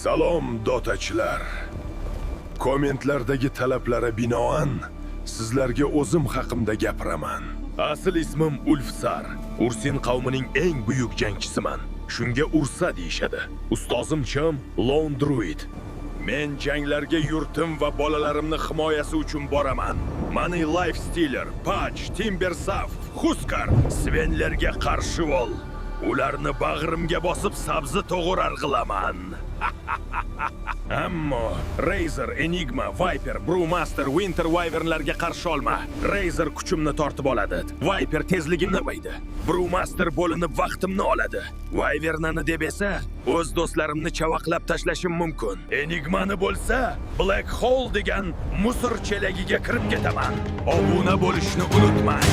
Salom, dotachilar. Kommentlardagi talablara binoan sizlarga o'zim haqimda gapiraman. Asl ismim Ulfsar. Ursin qavmining eng buyuk jangchisiman. Shunga Ursa deyishadi. Ustozim Cham Lone Druid. Men janglarga yurtim va bolalarimni himoyasi uchun boraman. Mani Life Stealer, Patch, Timbersaf, Huskar, Svenlerga qarshi ol. Ularni bag'rimga bosib sabzi to'g'rar qilaman. Ammo Razor, Enigma, Viper, Brewmaster, Winter Wyvernlarga qarshi olma. Razor kuchimni tortib oladi. Viper tezligimni baydi. Brewmaster bo'linib vaqtimni oladi. Wyvernani deb esa o'z do'stlarimni chavaqlab tashlashim mumkin. Enigmani bo'lsa, Black Hole degan musor chelagiga kirib ketaman. Obuna bo'lishni unutmang.